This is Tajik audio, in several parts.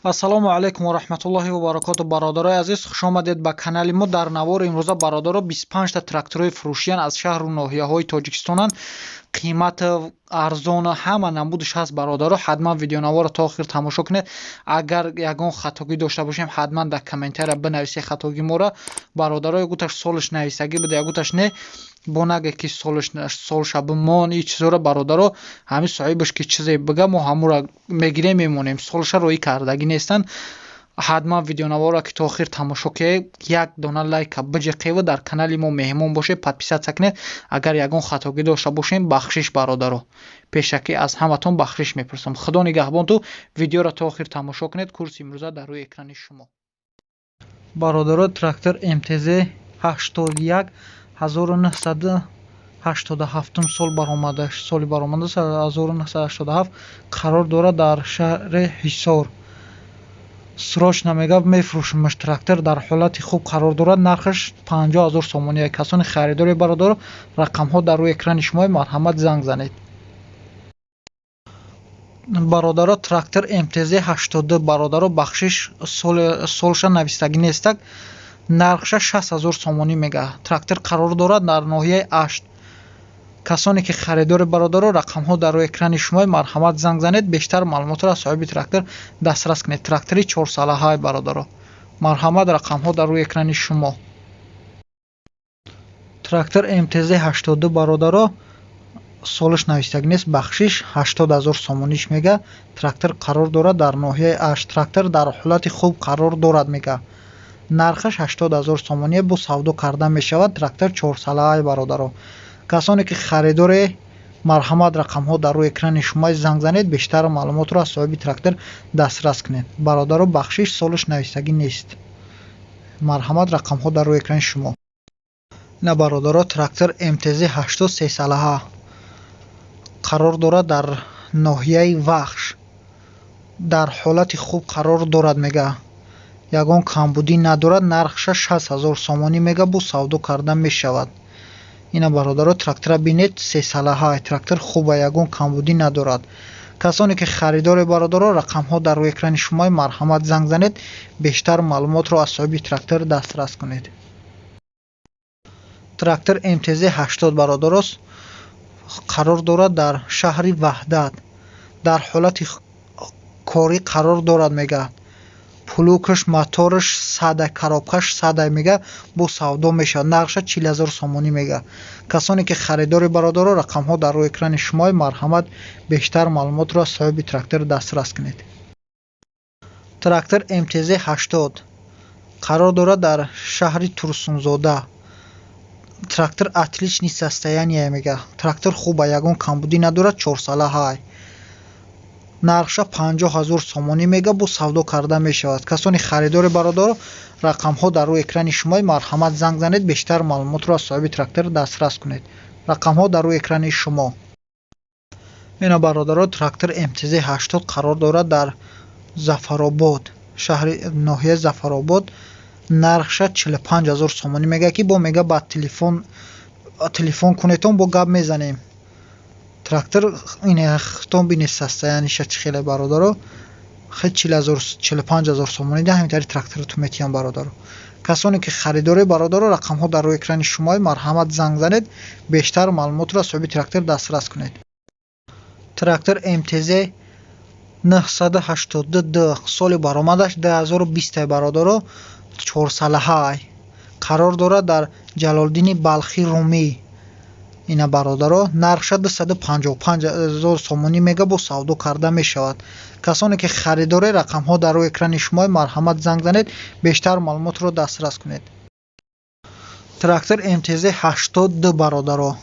Ассалому алайкум ва раҳматуллоҳи ва баракоту. Бародарои азиз, хушомадед ба канали мо. Дар навори имрӯза, бародаро, 25 та тракторҳои фурӯшиян, аз шаҳру ноҳияҳои Тоҷикистонанд. Қимат арзон, ҳама намудаш ҳаст. Бародаро, ҳатман видеонаворро то охир тамошо кунед. Агар ягон хатогӣ дошта бошем, ҳатман дар комментария бинависед хатогӣ моро. Бародаро, ягуташ солаш нависагӣ буда, ягуташ не. Бо наге ки солша бимон, и чизоро, бародаро, ҳамин соҳибаш ки чизе бига, мо ҳамура мегирем, мемонем. Солша роӣ кардагӣ нестанд. Ҳатман видеонаворро ки то охир тамошо кунед, як дона лайка биҷиқеву дар канали мо меҳмон бошед, подписаться кунед. Агар ягон хатогӣ дошта бошем, бахшиш, бародаро, пешакӣ аз ҳаматон бахшиш мепурсам. Худо нигаҳбонту. Видеоро то охир тамошо кунед. Курси имрӯза дар рӯи экрани шумо, бародаро. Трактор МТЗ 81, 1987 сол баромада, соли баромада 1987, қарор дорад дар шаҳри Ҳисор. Срочно, мега, мефурӯшимаш. Трактор дар ҳолати хуб қарор дорад, нархаш 50 000 сомонӣ. Касони харидори, бародаро, рақамҳо дар рӯи экрани шумо, марҳамат, занг занед. Бародаро, трактор МТЗ 82, бародаро, бахшиш, солша навистагӣ нестак. Нархша 60 000 сомонӣ мега. Трактор қарор дорад дар ноҳияи Ашт. Касоне ки харидори, бародаро, рақамҳо дар рӯи экрани шумо, марҳамат, занг занед, бештар маълумотро аз соҳиби трактор дастрас кунед. Трактори чорсалаҳай, бародаро, марҳамат, рақамҳо дар рӯи экрани шумо. Трактор МТЗ 82, бародаро, солаш навистагӣ нест, бахшиш, 80 000 сомониш мега. Трактор қарор дорад дар ноҳияи Ашт. Трактор дар ҳолати хуб қарор дорад, мега. Нархаш 80 000 сомоние, бо савдо карда мешавад. Трактор чорсалаҳай, бародаро. Касоне ки харидоре, марҳамат, рақамҳо дар рӯи экрани шумо, занг занед, бештар маълумотро аз соҳиби трактор дастрас кунед. Бародаро, бахшиш, солаш навистагӣ нест. Марҳамат, рақамҳо дар рӯи экрани шумо. На, бародаро, трактор МТЗ 80, сесалаҳа, қарор дорад дар ноҳияи Вахш. Дар ҳолати хуб қарор дорад, мега, ягон камбудӣ надорад. Нархша 60 000 сомонӣ мега, бо савдо карда мешавад. Ина, бародаро, трактора бинед, сесалаҳа, трактор хуба, ягон камбудӣ надорад. Касоне ки харидоре, бародаро, рақамҳо дар рӯи экрани шумо, марҳамат, занг занед, бештар маълумотро аз соҳиби трактор дастрас кунед. Трактор МТЗ 80, бародаро, қарор дорад дар шаҳри Ваҳдат. Дар ҳолати корӣ қарор дорад, мега. Плугаш, мотораш сада, коробкаш сада, мега, бо савдо мешавад. Нархша 40 000 сомонӣ мега. Касоне ки харидори, бародаро, рақамҳо дар рӯи экрани шумо, марҳамат, бештар маълумотро аз соҳиби трактор дастрас кунед. Трактор МТЗ 80 қарор дорад дар шаҳри Турсунзода. Трактор отличный состояние, мега. Трактор хуба, ягон камбудӣ надорад, чорсалаҳай. Нархша 50 000 сомонӣ мега, бо савдо карда мешавад. Касони харидори, бародаро, рақамҳо дар рӯи экрани шумо, марҳамат, занг занед, бештар маълумотро аз соҳиби трактор дастрас кунед. Рақамҳо дар рӯи экрани шумо. Ина, бародаро, трактор МТЗ 80 қарор дорад дар Зафаробод, шаҳри ноҳияи Зафаробод. Нархша 45 000 сомонӣ мега, ки бо мега ба телефон телефон кунедтон, бо гап мезанем. Трактор инхтон бинед, состояниеша чӣ хеле, бародаро. Хел 40 000, 45 000 сомонӣ да ҳаминтари тракторату метиҳам, бародаро. Касоне ки харидоре, бародаро, рақамҳо дар рӯи экрани шумо, марҳамат, занг занед, бештар маълумотро аз соҳиби трактор дастрас кунед. Трактор МТЗ 982 д, соли баромадаш 2020, бародаро, чорсалаҳай, қарор дорад дар Ҷалолиддини Балхӣ, Румӣ. Ина, бародаро, нархша 255 000 сомонӣ мега, бо савдо карда мешавад. Касоне ки харидоре, рақамҳо дар рӯи экрани шумо, марҳамат, занг занед, бештар маълумотро дастрас кунед. Трактор МТЗ 80 д, бародаро,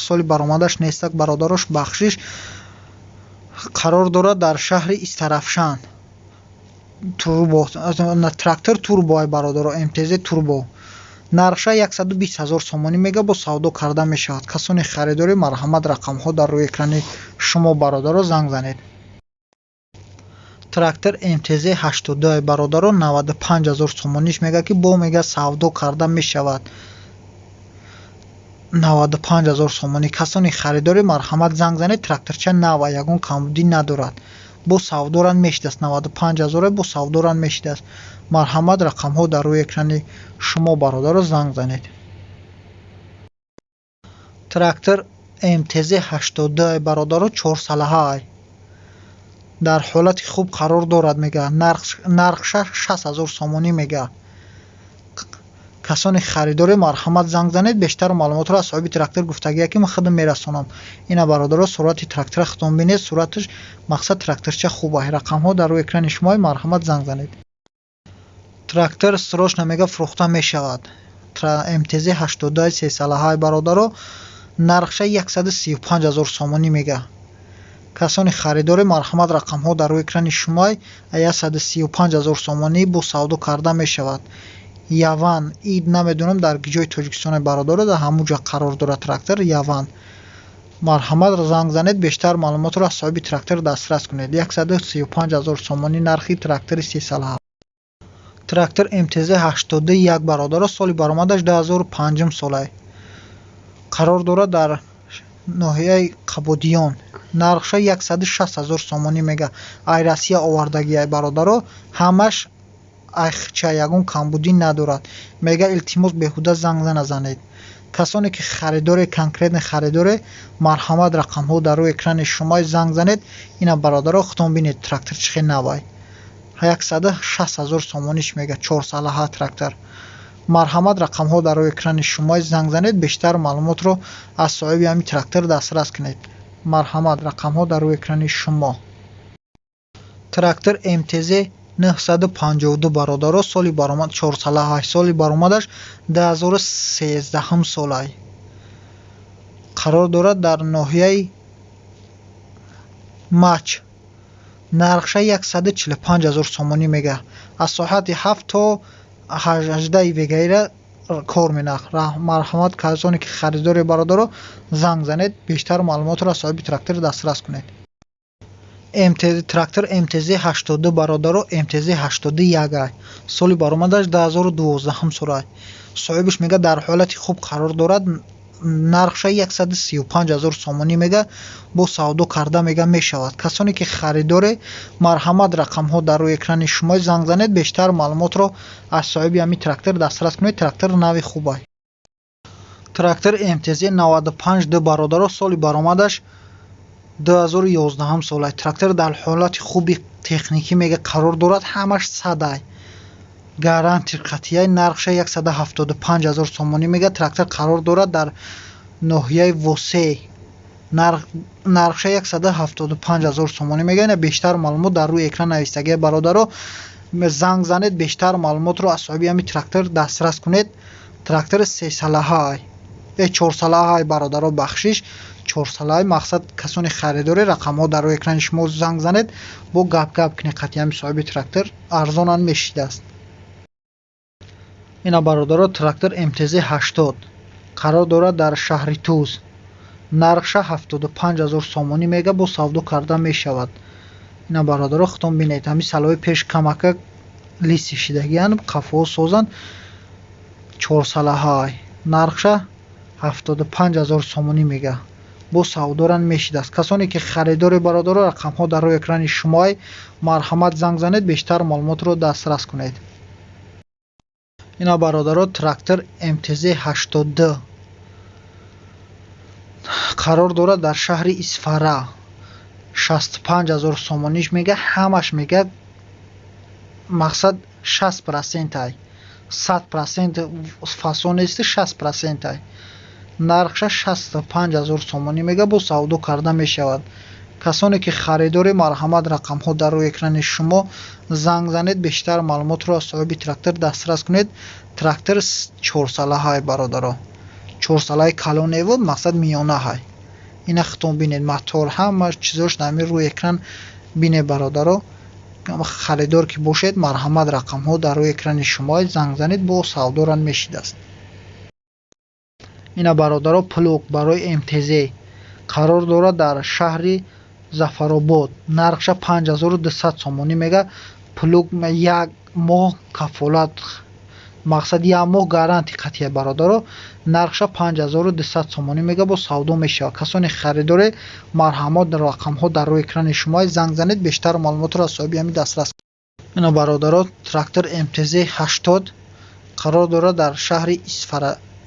соли баромадаш нестак, бародарош, бахшиш, қарор дорад дар шаҳри Истарафшан. Турбо, трактор турбоай, бародаро, МТЗ турбо. Нархша 120 000 сомонӣ мега, бо савдо карда мешавад. Касоне харидорӣ, марҳамат, рақамҳо дар рӯи экрани шумо, бародаро, занг занед. Трактор МТЗ 82, бародаро, 95 000 сомониш мега, ки бо мега савдо карда мешавад. 95 000 сомонӣ. Касоне харидорӣ, марҳамат, занг занед. Тракторча нава, ягон камбудӣ надорад. Бо савдоран мешидааст, 95 ҳазоре, бо савдоран мешидааст. Марҳамат, рақамҳо дар рӯи экрани шумо, бародаро, занг занед. Трактор МТЗ 82, бародаро, чорсалаҳай, дар ҳолати хуб қарор дорад, мега. Нархша 60 ҳазор сомонӣ мега. Касоне харидоре, марҳамат, занг занед, бештар маълумотро аз соҳиби трактор. Гуфтагия, ки ман худам мерасонам. Ина, бародаро, сурати трактора худтон бинед, сураташ, мақсад, тракторча хуб ай. Рақамҳо дар рӯи экрани шумо, марҳамат, занг занед. Трактор срочно, мега, фурӯхта мешавад. МТЗ 82 сесалаҳай, бародаро, нархша 135 ҳазор сомонӣ мега. Касони харидоре, марҳамат, рақамҳо дар рӯи экрани шумои, 135 ҳазор сомонӣ, бо савдо карда мешавад. Яван ид намедонам дар ҷои Тоҷикистоне, бародаро, дар ҳамун ҷо қарор дорад трактор Яван. Марҳамат, занг занед, бештар маълумотро аз соҳиби трактор дастрас кунед. 135 ҳазор сомонӣ нархи трактори сесалаҳа. Трактор МТЗ 81, бародаро, соли баромадаш 2005 солай, қарор дорад дар ноҳияи Қабодиён. Нархша 160 ҳазор сомонӣ мега. Ай Россия овардагиай, бародаро, ҳамаш айхча, ягон камбудӣ надорад, мега. Илтимос, беҳуда занг назанед. Касоне ки харидоре, конкретный харидоре, марҳамат, рақамҳо дар рӯи экрани шумо, занг занед. Ина, бародаро, худтон бинед, трактор чӣ хел навай, 160 ҳазор сомониш мега, чорсалаҳа трактор. Марҳамат, рақамҳо дар рӯи экрани шумо, занг занед, бештар маълумотро аз соҳиби ҳамин трактор дастрас кунед. Марҳамат, рақамҳо дар рӯи экрани шумо. Трактор МТЗ 952, бародаро, соли баромад 408, соли баромадаш 2013 солай, қарор дорад дар ноҳияи Мач. Нархша 145 ҳазор сомонӣ мега. Аз соати 7 то 18 вегаира кор менах. Марҳамат, касоне ки харидоре, бародаро, занг занед, бештар маълумотро аз соҳиби трактор дастрас кунед. Трактор МТЗ 82, бародаро, МТЗ 81 ай, соли баромадаш 2012 солай. Соҳибаш мега, дар ҳолати хуб қарор дорад. Нархша 135 ҳазор сомонӣ мега, бо савдо карда, мега, мешавад. Касоне ки харидоре, марҳамат, рақамҳо дар рӯи экрани шумо, занг занед, бештар маълумотро аз соҳиби ҳамин трактор дастрас кунед. Трактор нави хубай. Трактор МТЗ 95 д, бародаро, соли баромадаш 2011 солай. Трактор дар ҳолати хуби техникӣ, мега, қарор дорад, ҳамаш садай, гарантия қатъияй. Нархша 175 ҳазор сомонӣ мега. Трактор қарор дорад дар ноҳияи Восе. Нархша 175 ҳазор сомонӣ мега. Ина, бештар маълумот дар рӯи экран навистагия, бародаро, занг занед, бештар маълумотро аз соҳиби ҳамин трактор дастрас кунед. Трактори сесалаҳай, чорсалаҳай, бародаро, бахшиш, чорсалаҳай. Мақсад, касони харидоре, рақамҳо дар рӯи экрани шумо, занг занед, бо гап гап кунед қатъи ҳамин соҳиби трактор, арзонан мешидааст. Ина, бародаро, трактор МТЗ 80, қарор дорад дар шаҳри Туз. Нархша 75 ҳазор сомонӣ мега, бо савдо карда мешавад. Ина, бародаро, худтон бинед, ҳамин салои пеш камака лиси шидагиянд, қафоҳо созанд. Чорсалаҳай, нархша 75 ҳазор сомонӣ мега, бо савдоран мешидааст. Касоне ки харидори, бародаро, рақамҳо дар рӯи экрани шумоай, марҳамат, занг занед, бештар маълумотро дастрас кунед. Ина, бародаро, трактор МТЗ 82, қарор дорад дар шаҳри Исфара. 65 ҳазор сомониш мега, ҳамаш, мега, мақсад, 60 процентай, 100% фасон нести, 60 процентай. Нархша 65 ҳазор сомонӣ мега, бо савдо карда мешавад. Касоне ки харидори, марҳамат, рақамҳо дар рӯи экрани шумо, занг занед, бештар маълумотро аз соҳиби трактор дастрас кунед. Трактор чорсалаҳай, бародаро, чорсалаи калоневу, мақсад, миёнаҳай. Ина, худтон бинед, мотор, ҳама чизош дар ҳамин рӯи экран бинед, бародаро. Харидор ки бошед, марҳамат, рақамҳо дар рӯи экрани шумо, занг занед, бо савдоран мешидааст. Ина, бародаро, плуг барои МТЗ, қарор дорад дар шаҳри Зафаробод. Нархша 5200 сомонӣ мега. Плуг як моҳ кафолат. Мақсад, як моҳ гарантия қатъия, бародаро. Нархша 5200 сомонӣ мега, бо савдо мешавад. Касоне харидоре, марҳамат, рақамҳо дар рӯи экрани шумо, занг занед, бештар маълумотро аз соҳиби ҳамин дастрас. Ино, бародаро, трактор МТЗ 80 қарор дорад дар шаҳри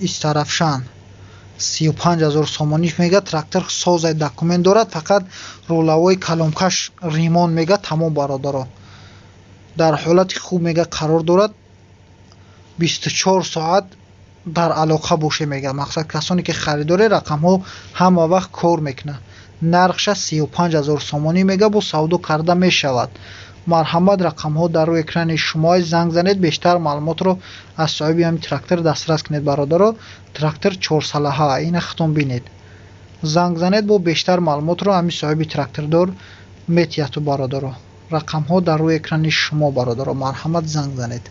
Истаравшан. 35 000 сомонӣ мега. Трактор созай, документ дорад, фақат руловой колонкаш ремонт мега, тамом, бародаро. Дар ҳолати хуб мега қарор дорад, 24 соат дар алоқа боше мега. Мақсад, касоне ки харидоре, рақамҳо ҳама вақт кор мекунад. Нархша 35 000 сомонӣ мега, бо савдо карда мешавад. Марҳамат, рақамҳо дар рӯи экрани шумо, занг занед, бештар маълумотро аз соҳиби ҳамин трактор дастрас кунед, бародаро. Трактор чорсалаҳа, ина худтон бинед. Занг занед, бо бештар маълумотро ҳамин соҳиби трактордор метиҳаду, бародаро. Рақамҳо дар рӯи экрани шумо, бародаро, марҳамат, занг занед.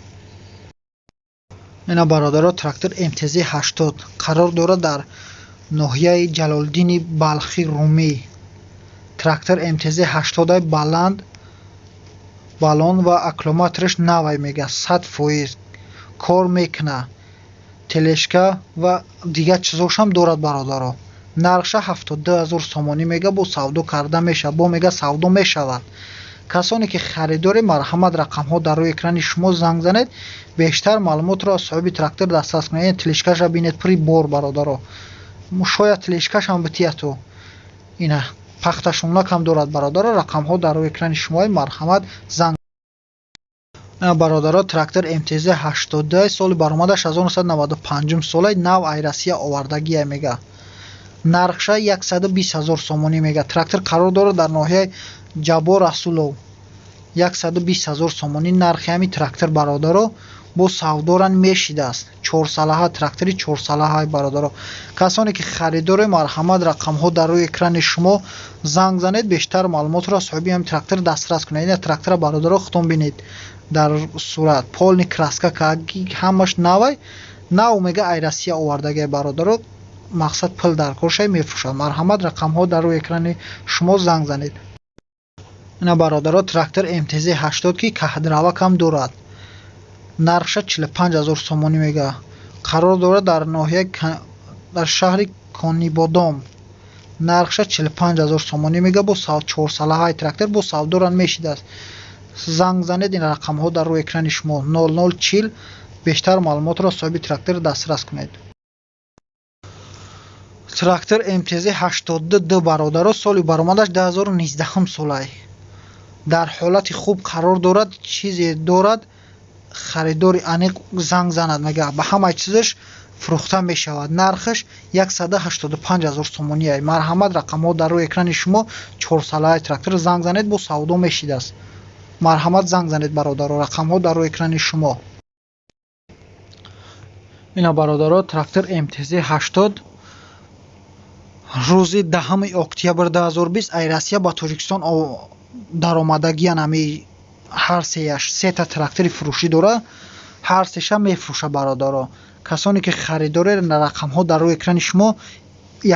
Ина, бародаро, трактор МТЗ 80 қарор дорад дар ноҳияи Ҷалолиддини Балхӣ, Румӣ. Трактор МТЗ 80 баланд балон ва аккумулятораш навай мега, 100% кор мекунад, тележка ва дигар чизошам дорад, бародаро. Нархша 72 000 сомонӣ мега, бо савдо карда мешавад, бо мега савдо мешавад. Касоне ки харидоре, марҳамат, рақамҳо дар рӯи экрани шумо, занг занед, бештар маълумотро аз соҳиби трактор дастрас кунед. Тележкаша бинед, пури бор, бародаро. Шояд тележкашам битияту. Ина пахташонакам дорад, бародаро. Рақамҳо дар рӯи экрани шумо, марҳамат, занг. Бародаро, трактор МТЗ 82, соли баромадаш 1995 солаи нав, ай Россия овардагия мега. Нархша 120 000 сомонӣ мега. Трактор қарор дорад дар ноҳияи Ҷаббор Расулов. 120 000 сомонӣ нархи ҳамин трактор, бародаро, бо савдоран мешидааст. Чорсалаҳа, трактори чорсалаҳа, бародаро. Касоне ки харидоре, марҳамат, рақамҳо дар рӯи экрани шумо, занг занед, бештар маълумотро аз соҳиби ҳамин трактор дастрас кунед. Ина трактора, бародаро, худтон бинед, дар сурат полный краска, ҳамаш навай нав мега, ай Россия овардагия, бародаро. Мақсад, пул дар кор шай, мефурӯшад. Марҳамат, рақамҳо дар рӯи экрани шумо, занг занед. Ина, бародаро, трактор МТЗ 80, ки кадровакам дорад. Нархша 45 000 сомонӣ мега. Қарор дорад дар ноҳияи, дар шаҳри Конибодом. Нархша 45 000 сомонӣ мега, бо чорсалаҳаи трактор бо савдоран мешидааст. Занг занед, ин рақамҳо дар рӯи экрани шумо, 0040, бештар маълумотро аз соҳиби трактор дастрас кунед. Трактор МТЗ 82 д, бародаро, соли баромадаш 2019 солай, дар ҳолати хуб қарор дорад, чизе дорад, харидори аниқ занг занад мега, ба ҳамаи чизаш фурӯхта мешавад. Нархаш 185 000 сомоние. Марҳамат, рақамҳо дар рӯи экрани шумо, чорсалаи трактор, занг занед, бо савдо мешидааст. Марҳамат, занг занед, бародаро, рақамҳо дар рӯи экрани шумо. Ина, бародаро, трактор МТЗ 80 рӯзи 10 октябр 2020 ай Россия ба Тоҷикистон даромадагиян. Ҳами ҳар сеяш, сета трактори фурӯшӣ дора, ҳар сеша мефурӯша, бародаро. Касоне ки харидоре, рақамҳо дар рӯи экрани шумо.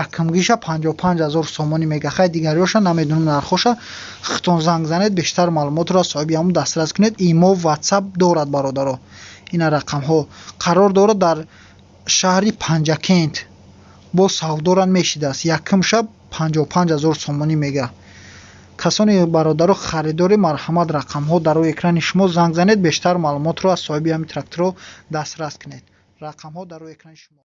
Якумгиша 55 000 сомонӣ мега. Хай, дигариёша намедонам нархоша, худтон занг занед, бештар маълумотро аз соҳиби ҳамон дастрас кунед. Имо, Ватсап дорад, бародаро. Ина рақамҳо. Қарор дорад дар шаҳри Панҷакент, бо савдоран мешидааст. Якумша 55 000 сомонӣ мега. Касоне, бародаро, харидори, марҳамат, рақамҳо дар рӯи экрани шумо, занг занед, бештар маълумотро аз соҳиби ҳамин тракторҳо дастрас кунед. Рақамҳо дар рӯи экрани шумо.